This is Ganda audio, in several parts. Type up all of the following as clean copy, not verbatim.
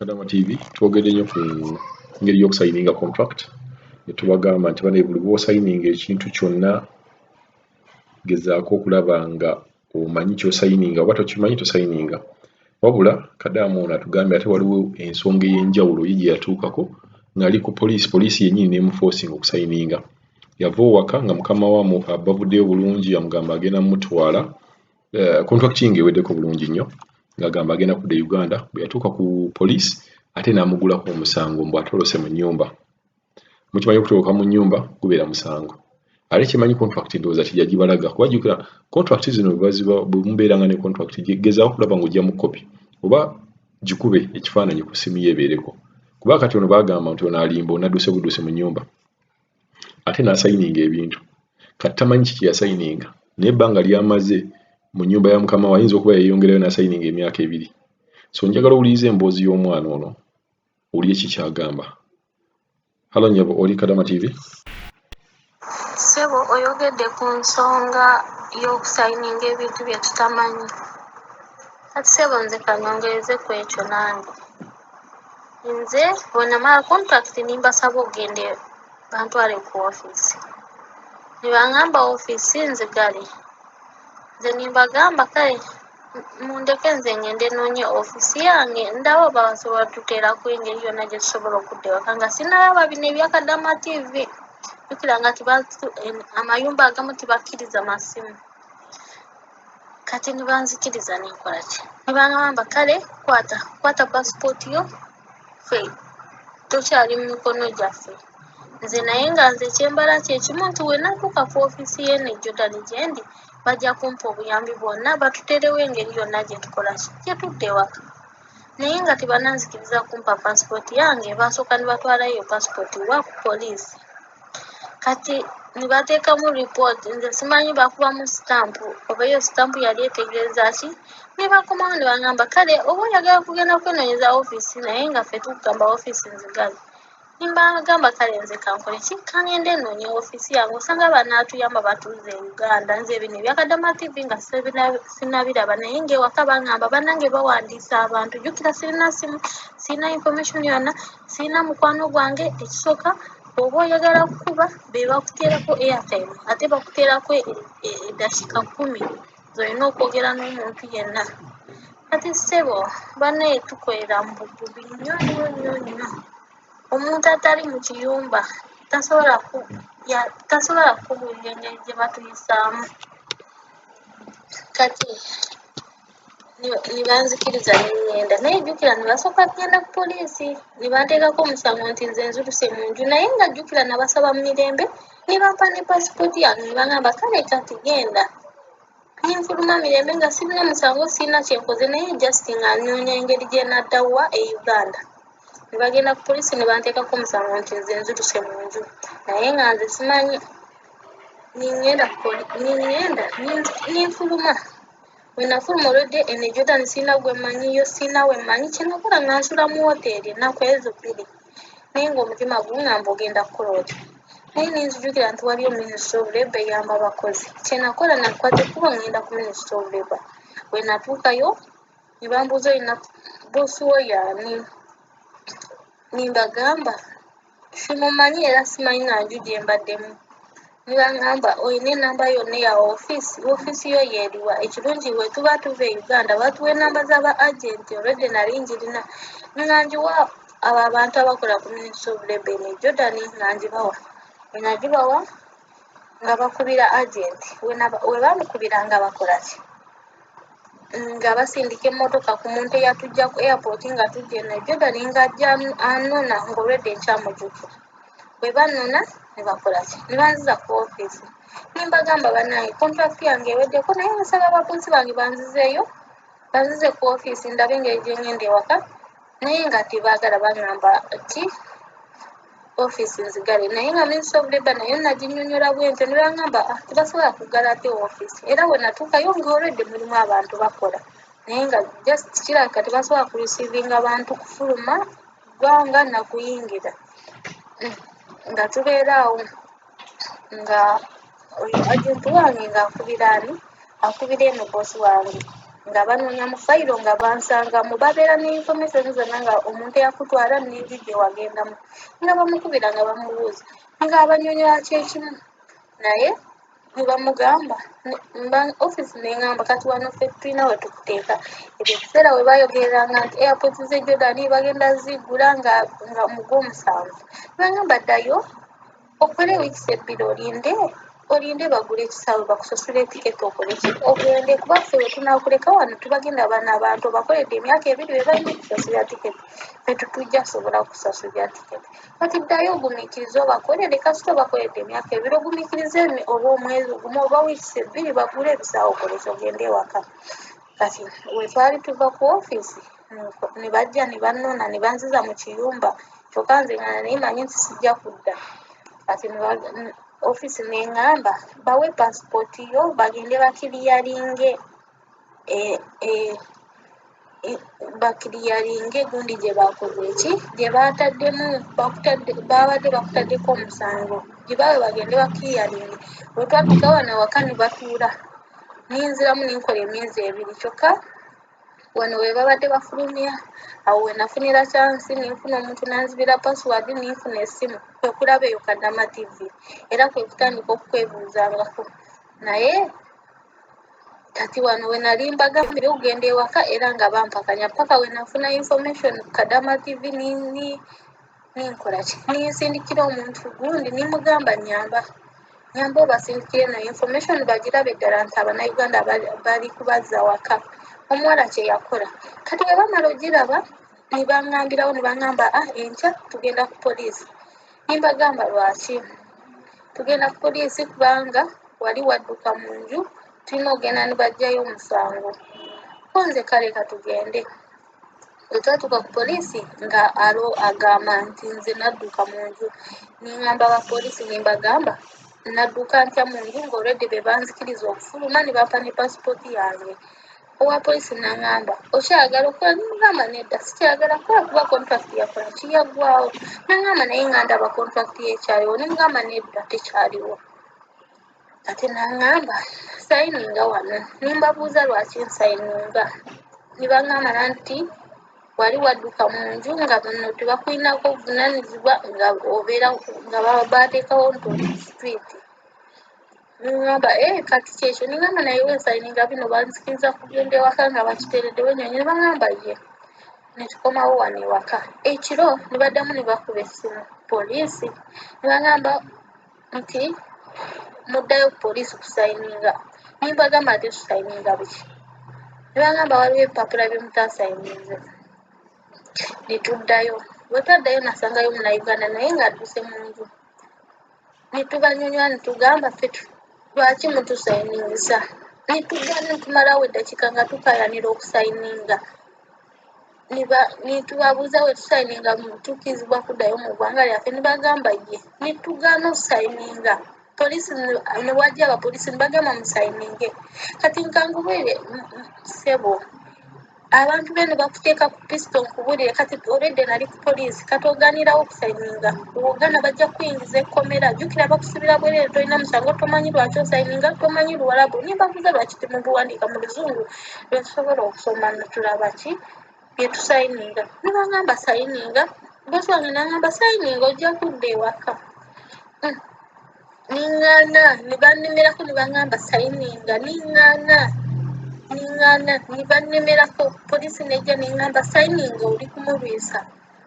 Kadama TV twogedde nnyo ku ngeri y'okusayininga contract ne tubagamba nti bane buli lw'osayininga ekintu kyonna gezaako okulaba nga omanyi ky'osayininga oba tokimanyi tosayininga. Wabula Kadaama ono atugambye ate waliwo ensonga ey'enjawulo ye gye yatuukako ng'ali ku poliisi, poliisi yennyini n'emufoosinga okusayininga. Yava owaka nga mukama we bavuddeyo bulungi amugamba agenda mutwala contract ye ng'eweddeko bulungi nnyo ng'agamba agenda kudda e Uganda. Bwe yatuuka ku poliisi ate n'amugulako omusango mbu atolose mu nnyumba. Mukimanyi okutoloka mu nnyumba gubeera musango. Ate kyemanyi contract ndowooza teyagibalaga kuba jjukira contract zino bwe mubeeranga ne contract gezaako okulaba ng'oggyamu copy oba gikube ekifaananyi ku ssimu yo ebeereko. Kuba kati ono baagamba nti ono alimba ono adduse buddusi mu nnyumba ate n'asayininga ebintu. Kati tamanyi kiki yasayininga naye ebbanga ly'amaze mu nnyumba ya mukama we ayinza okuba yeeyongerayo n'asayininga emyaka 2. So njagala owulirize emboozi y'omwana ono owulire ki ky'agamba. Hello nnyabo, oli Kadama TV? Ssebo, oyogedde ku nsonga y'okusayininga ebintu bye tutamanyi. Kati ssebo, nze kanyongereze ku ekyo nange. Nze bwe namala contract nimbasaba okugenda bantwale ku ofiisi. Ne bangamba ofiisi nzigale. Nze nimbagamba kale mundeke nze ngende nnoonye ofiisi yange ndabe oba basobola tuteerako engeri yonna gye tusobola okudda ewaka nga sinnalaba bino ebya Kadama TV. Jjukira nga amayumba agamu tibakkiriza masimu. Kati ne banzikiriza ne nkola ki? Ne bangamba kale kwata kwata pasipooti yo ffe tokyali mu mikono gyaffe. Nze naye nga nze kyembala kye kimu nti we natuuka ku ofiisi y'eno e Jordan gye ndi bajja kumpa obuyambi bwonna batuteerewo engeri yonna gye tukola ki gye tudda ewaka. Naye nga tebananzikiriza kumpa pasipooti yange baasooka ne batwalayo eyo pasipooti wa ku poliisi. Kati ne bateekamu ripooti nze simanyi bakubamu sitampu oba eyo sitampu yali etegeeza ki ne bakomawo ne bangamba kale oba oyagala kugenda kwenoonyeza ofiisi naye nga ffe tukugamba ofiisi nzigale. Ne mbagamba kale nze kankole ki kangende nnoonye ofiisi yange osanga banaatuyamba batuuze e Uganda. Nze bino ebya Kadama TV nga sinnabiraba naye ng'ewaka bangamba bannange bawandiisa abantu. Jjukira sirina ssimu, sirina information yonna, sirina mukwano gwange. Ekisooka bw'oba oyagala kukuba be bakuteerako airtime ate bakuteerako eddakiika 10 z'olina okwogera n'omuntu yenna. Kati ssebo bannaye tukolera mu bugubi nnyo nnyo nnyo nnyo. Omuntu atali mu kiyumba tasobola kukubuulira engeri gye batuyisaamu. Kati ne banzikiriza ne ŋŋenda naye jjukira ne basooka kugenda ku poliisi ne banteekako omusango nti nze nziruse mu nju naye nga jjukira nabasaba mu mirembe ne bampa ne pasipooti yange ne bangamba kale kati genda. Ne nfuluma mirembe nga sirina musango sirina kye nkoze naye just nga nnoonya engeri gye nadda wa e Uganda. Ne bagenda ku poliisi ne banteekako omusango nti nze nziruse mu nju naye nga nze simanyi. Ne ŋŋenda ne nfuluma. Bwe nafuluma olwedde eno e Jordan sirina gwe mmanyiyo sirina we mmanyi kye nakola nga nsula mu wooteeri ennaku ezo 2 naye ng'omutima gungamba ogenda kukola otya. Naye ne nzijukira nti waliyo Ministry of Labour eyamba abakozi. Kye nakola nakwata ekkubo ŋŋenda ku Ministry of Labour. Bwe natuukayo ne bambuuza olina bboosi wo y'ani? Ne mbagamba simumanyi era simanyi na nju gye mbaddemu. Ne bangamba olina ennamba yonna eya ofiisi? Ofiisi yo y'eruwa? Ekirungi bwe tuba tuva e Uganda batuwa ennamba z'aba agenti already nali ngirina. Nga ngiwa abo abantu abakola ku Ministry of Labour eno e Jordan nga ngibawa. Bwe nagibawa nga bakubira agenti. We bamukubira nga bakola ki? Nga basindika emmotoka ku muntu eyatujja ku airport nga tujja eno e Jordan ng'ajja anona ng'already nkyamujjukira. Bwe bannona ne bakola ki? Ne banziza ku ofiisi. Ne mbagamba bannange contract yange eweddeko naye nsaba abakozi bange banzizeeyo banzize ku ofiisi ndabe engeri gye ŋŋenda ewaka naye nga tebaagala bangamba ki ofiisi nzigale naye nga Ministry of Labour nayo naginnyonnyola bwentyo ne bangamba ah tebasobola kuggala ate ofiisi era bwe natuukayo nga already mulimu abantu bakola naye nga just kirabika tebasobola kureceivinga bantu kufuluma ggwanga na kuyingira. Nga tubeera awo nga oyo agenti wange ng'akubira ani? Akubira eno bboosi wange. Nga banoonya mu fayiro nga bansangamu, babeera ne information zonna nga omuntu eyakutwala n'enju gye wagendamu, nga bamukubira nga bamubuuza, nga abanyonyola kyekimu. Naye ne bamugamba office neŋŋamba kati wano ffe tulina we tukuteeka. Ebyo ebiseera we bayogereranga nti airport z'e Jordan bagenda ziggula nga mu Gwomusanvu, ne bangamba ddayo okole wiikisi 2, olinde bagule ekisaawe, bakusasule etiketi, okole ki, ogende, kuba ffe we tunaakuleka wano tubagenda bano abantu obakoledde emyaka 2 be balina okusasulira tiketi, ffe tetujja kusobola kusasulira tiketi. Kati ddayo ogumiikirize obakolere, kasita obakoledde emyaka 2, ogumiikirize oba omwezi gumu oba wiikisi 2, bagule ebisaawe, okoleki, ogende ewaka. Kati we twali tuva ku ofiisi ne bajja ne bannona ne banziza mu kiyumba, kyokka nze nga naye manyi nti sijja kudda. Kati ofiisi neŋŋamba bawe pasipooti yo bagende bakiriyalinge bakiriyalinge gundi gye bakoze eki gye baataddemu, babadde bakutaddeko omusango, gibawe bagende bakiriyalinge. Bwe twatuuka wano awaka ne batuula, ninziramu ninkola emyezi 2, kyokka wano we babadde bafulumya awo we nafunira chance, ninfuna omuntu nanzibira password, ninfuna essimu, kwe kulaba eyo Kadama TV, era kwe kutandika okukwebuuzangako. Naye kati wano we nali mbagambye okugenda ewaka era nga bampakanya paka we nafuna information ku Kadama TV, ninkola ki, ninsindikira omuntu gundi, nimugamba nyamba nyamba obasindikire eno information bagirabe ddala nti Abannayuganda bali kubazza waka. Omuwala kye yakola, kati bwe bamala ogiraba ne baŋŋambirawo ne baŋŋamba, ah, enkya tugenda ku poliisi. Nimbagamba lwaki tugenda ku poliisi? Kubanga wali wadduka mu nju, tulina okugenda ne baggyayo omusango. Ko nze kale katugende. Bwe twatuuka ku poliisi nga alo agamba nti nze nadduka mu nju. Niŋŋamba abapoliisi, nimbagamba nadduka ntya mu nju ng'olwedde be banzikiriza okufuluma ne bampa ne pasipooti yange. Owa poliisi n'aŋŋamba okyayagala okukola? Nimugamba nedda, sikyayagala kukola kuba contract yakola kiyaggwawo. N'aŋŋamba naye nga ndaba contract yekyaliwo. Nimugamba nedda, tekyaliwo. Ate n'aŋŋamba sayininga wano. Nimbabuuza lwaki nsayininga? Ne baŋŋamba nti wali wadduka mu nju nga bano tebakulinako buvunaanyizibwa, nga obeera nga bateekawo nti oli ku street. Niŋŋamba ee, kati kyekyo. Niŋŋamba naye wensayininga bino banzikiriza kugenda ewaka nga bakiteereddewo ennyonyi? Ne baŋŋamba ye. Ne tukomawo wano ewaka ekiro, ne baddamu ne bakuba essimu poliisi ne baŋŋamba nti muddayo ku poliisi kusayininga. Nimbagamba ate tusayininga biki? Ne baŋŋamba waliwo ebipapula bye mutasayininze. Ne tuddayo. Bwe twaddayo nasangayo Munnayuganda naye ng'adduse mu nju. Ne tubanyonyola ne tugamba ffe lwaki mutusayiningisa? Ne tugaana ne tumalawo eddakiika nga tukaayanira okusayininga. Ne tubabuuza we tusayininga tukkirizibwa kuddayo mu ggwanga lyaffe? Ne bagamba ye. Ne tugaana okusayininga. Poliisi ne wajja abapoliisi ne bagamba musayininge. Kati nkankubuulire ssebo, abantu beno bakuteeka ku pisito, nkubuulire kati olwedde nali ku poliisi, kati ogaanirawo okusayininga, bw'ogaana bajja kukuyingiza ekkomera. Jjukira bakusibira bwereere, tolina musango, tomanyi lwaki osayininga, tomanyi Luwalabu. Nimbabuuza lwaki temubuwandiika mu Luzungu lwe tusobola okusoma ne tulaba ki bye tusayininga? Ne baŋŋamba sayininga. Bosi wange n'aŋŋamba sayininga ojja kudda ewaka. Niŋŋaana, ne bannemerako ne baŋŋamba sayininga, niŋŋaana, niŋŋaana, ne bannemerako. Poliisi n'ejja neŋŋamba sayininga oli kumulwisa,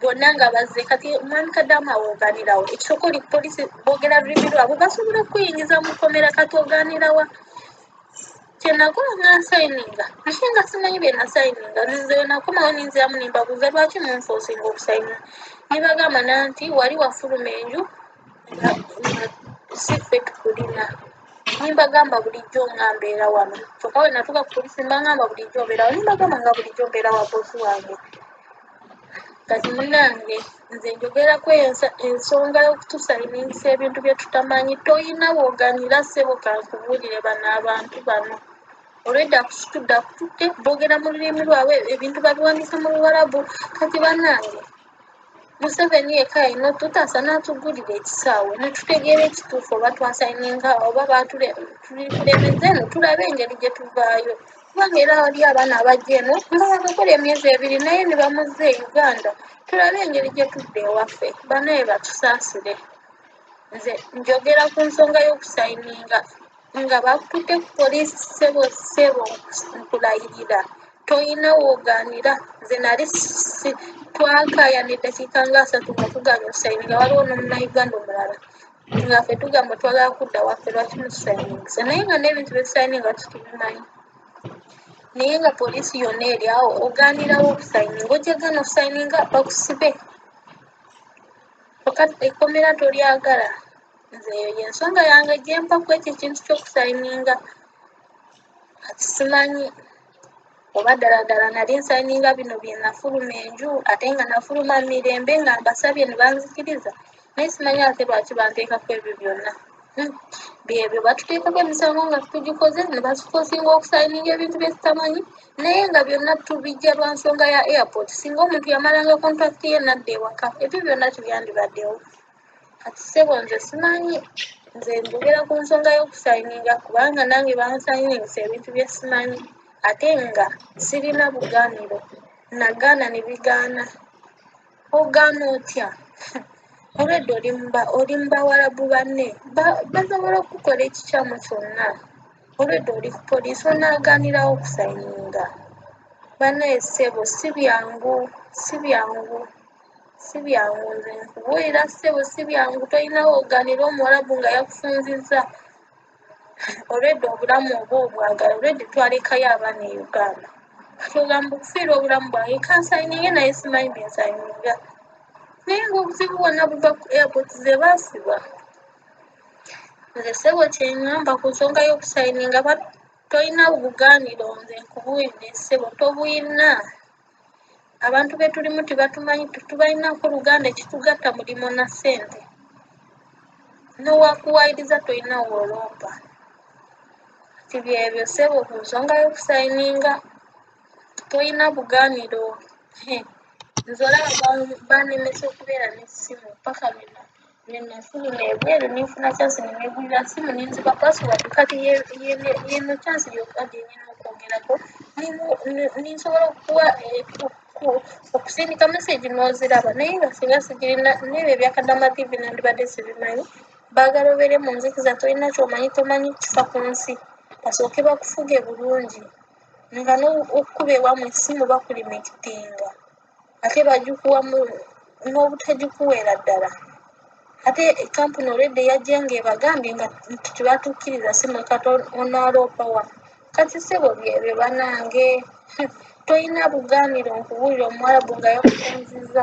bonna nga bazze. Kati mwami Kadaama awo ogaanirawo? Ekisooka oli ku poliisi, boogera lulimi lwabwe, basobola okukuyingiza mu kkomera, kati ogaanirawa? Kye nakola nga nsayininga, naye nga simanyi bye nasayininga. Nze nakomawo ninziramu nimbabuuza lwaki munfoosinga okusayininga? Ne bagamba nanti wali wafuluma enju nga si ffe tukulina. Nimbagamba bulijjo nga mbeera wano, kyokka we natuuka ku poliisi mbangamba bulijjo mbeera wano, nimbagamba nga bulijjo mbeera wa boosi wange. Kati munnange nze njogerako ensonga y'okutusayiningisa ebintu bye tutamanyi. Toyina w'ogaanira ssebo, kankubuulire, bano abantu bano olwedda akusitudde akututte, boogera mu lulimi lwabwe, ebintu babiwandiise mu Luwalabu. Kati bannange, Museveni yekka yalina otutaasa n'atugulira ekisaawe ne tutegeera ekituufu, oba twasayininga oba tulikulembeze eno, tulabe engeri gye tuvaayo. Kubanga era waliyo abaana abajja eno nga bakakola emyezi 2 naye ne bamuzza e Uganda. Tulabe engeri gye tudda ewaffe, banaye batusaasire. Nze njogera ku nsonga y'okusayininga nga bakututte ku poliisi, ssebo ssebo nkulayirira toyina w'ogaanira. Nze nali twakaayana eddakiika nga 30 nga tugaanye okusayininga, waliwo n'omunnayuganda omulala nga ffe tugamba twagala kudda waffe, lwaki mutusayiningisa, naye nga n'ebintu bye tusayininga tetubimanyi. Naye nga poliisi yonna eri awo, ogaanirawo okusayininga, ojja gaana okusayininga bakusibe, ekkomera tolyagala. Nze eyo y'ensonga yange gye mpa ku ekyo ekintu ky'okusayininga. Kati simanyi oba ddala ddala nali nsayininga bino bye nafuluma enju, ate nga nafuluma mirembe nga mbasabye ne banzikiriza, naye simanyi ate lwaki banteekako ebyo byonna. Byebyo batuteekako emisango nga tugikoze ne batukosinga okusayininga ebintu bye tutamanyi, naye nga byonna tubijja lwa nsonga ya airport. Singa omuntu yamalanga contract ye n'adda ewaka, ebyo byonna tebyandibaddewo. Kati ssebo nze simanyi, nze njogera ku nsonga y'okusayininga kubanga nange bansayiningisa ebintu bye simanyi ate nga sirina bugaaniro, nagaana ne bigaana. Ogaana otya? Olwedda oli mu Bawarabu banne basobola okukukola ekikyamu kyonna. Olwedda oli ku poliisi onaagaanirawo okusayininga. Bannaye ssebo si byangu, si byangu, si byangu. Nze nkubuulira ssebo si byangu, tolina w'ogaanira Omuwarabu nga yakufunzizza. Olwedda obulamu oba obwagala, olwedda twalekayo abaana e Uganda. Kati ogamba okufiirwa obulamu bwange kansayininge naye simanyi bye nsayininga. Naye ng'obuzibu bwonna buva ku airport ze baasiba. Nze ssebo kye ŋŋamba ku nsonga y'okusayininga, tolina bugaaniro, nze nkubuulidde ssebo tobuyina. Abantu be tulimu tebatumanyi, tetubalinako luganda, ekitugatta mulimu na ssente. N'owakuwaayiriza tolina w'oloopa. Kati byebyo ssebo ku nsonga y'okusayininga tolina bugaaniro. Nze olaba bannemesa okubeera n'essimu paka lwe nafuluma ebweru ne nfuna chance ne neegulira ssimu ne nziba password. Kati y'eno chance yokka gye nnina okwogerako, ninsobola okukuwa okusindika message n'oziraba, naye nga singa sigirina n'ebyo ebya Kadama TV nandibadde sibimanyi. Baagala obeere mu nzikiza, tolina ky'omanyi, tomanyi kifa ku nsi, basooke bakufuge bulungi nga n'okukuba ewammwe essimu bakulimitinga, ate bagikuwa n'obutagikuweera ddala. Ate kampuni olwedda eyajja ng'ebagambye nga tebatukkiriza ssimu, kati onaaloopa wa? Kati ssebo byebyo bannange, tolina bugaaniro nkubuulira Omuwarabu nga yakufunzizza.